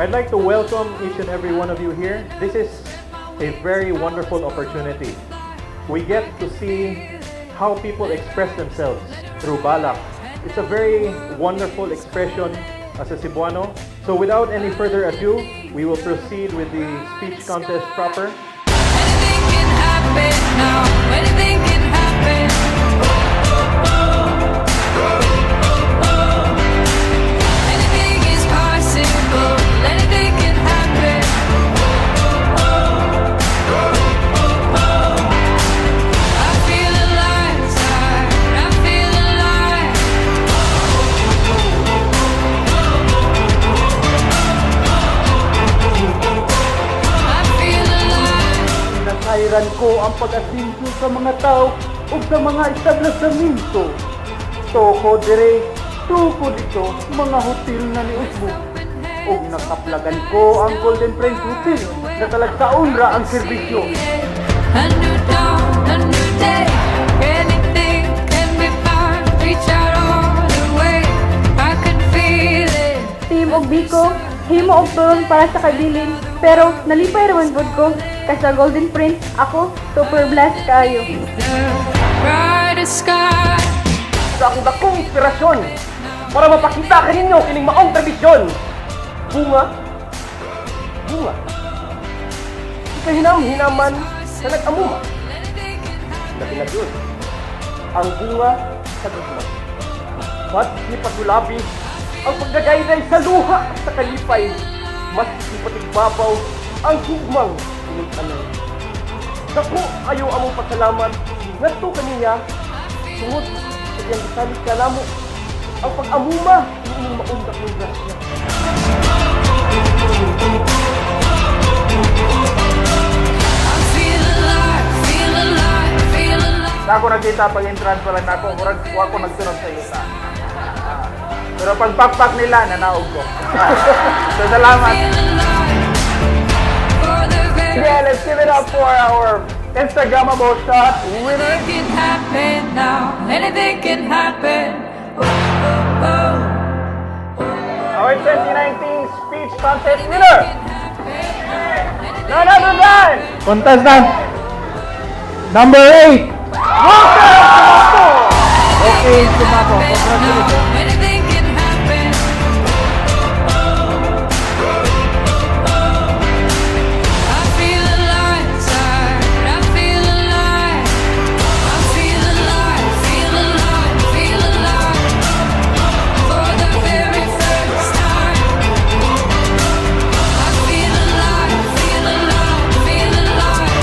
I'd like to welcome each and every one of you here. This is a very wonderful opportunity. We get to see how people express themselves through balak. It's a very wonderful expression as a Cebuano. So without any further ado, we will proceed with the speech contest proper. Anything can happen now. Anything can happen. Oh. Anything is possible. Anything can happen. Oh. I feel alive, inside. I feel alive. I feel alive. Nasayran ko ang pag-asinso sa mga tao ug sa mga establishmento. Tuko dire, tuko dito, mga hotel na ni Usbo. Ug nakaplagan ko ang Golden Prince Hotel na talagsaon ra ang serbisyo. A new dawn, a new day. Anything can be found. Reach out all the way. I can feel it. Team og Biko, himo og turon para sa kabilin, pero nalipay raman pud ko kay sa Golden Prince ako super blessed kaayo. The brightest sky. Sa akong dakong inspirasyon para mapakita kaninyo kining maong tradisyon. Bunga, bunga. Ikahinam-hinaman sa nag-amuma. Labi na gyud ang bunga sa gugma. Mas ipatulabi ang pagdagayday sa luha sa kalipay. Mas ipatigbabaw ang gugmang tinun-anay. Dako kaayo among pasalamat ngadto kaniya tungod sa iyang gisalig kanamo ang pag-amuma niining maong dakong grasya. I feel alive, feel alive, feel alive. Sa ako nakita pag entrance pa lang nako, murag wa ko nagsunod sa yuta. Pero pag pakpak nila, nanaog ko. So salamat. Feel alive. For the very Yeah, let's give it up for our Instagrammable shot winner. Anything can happen now. Anything can happen. Oh. Our 2019 speech contest winner. None other than Contestant number 8! Okay, Sumako. Now. Anything can happen. Oh. I feel alive inside. I feel alive. I feel alive. Feel alive. Feel alive. For the very first time. I feel alive. Feel alive. Feel alive.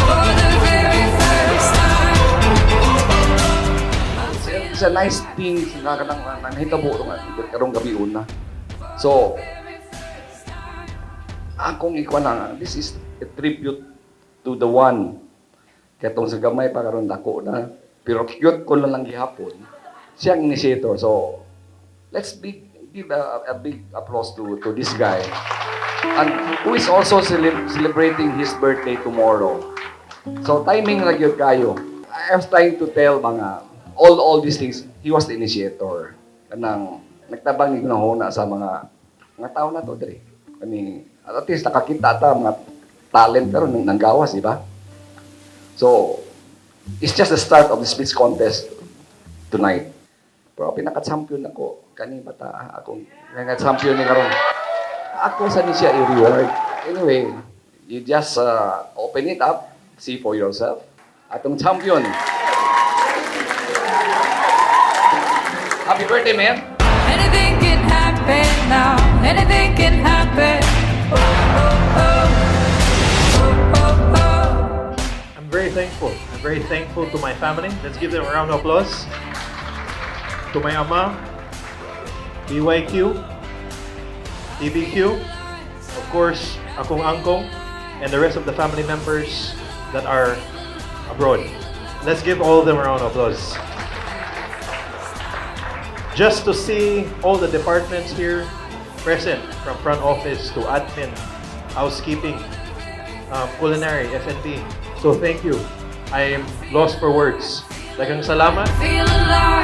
For the very first time. It's a nice thing nga kanang nahitabo nga karong gabi una. So, akong ikuan lang, this is a tribute to the one. Katong sa gamay pa karon dako na, pero cute ko na lang gihapon. Siyang initiator. So, let's give a big applause to this guy. And who is also celebrating his birthday tomorrow. So timing ra gyud kaayo. I was trying to tell mga all these things, he was the initiator. Kanang nagtabang ni na sa mga tao na to diri. Kani at least nakakita ta mga talent karon nang nanggawas, di ba? So, it's just the start of the speech contest tonight. Pero pinaka-champion ako, kani bata akong pinaka-champion ni karon. Ako sa ni siya i-reward. Anyway, you just open it up, see for yourself. Atong champion. Happy birthday, man! Anything can happen now. Anything can happen. Oh. Oh. I'm very thankful. I'm very thankful to my family. Let's give them a round of applause. To my ama, BYQ, TBQ, of course, akong angkong, and the rest of the family members that are abroad. Let's give all of them a round of applause. Just to see all the departments here present, from front office to admin, housekeeping, culinary, F&B. So thank you. I am lost for words. Daghang salamat. Feel alive.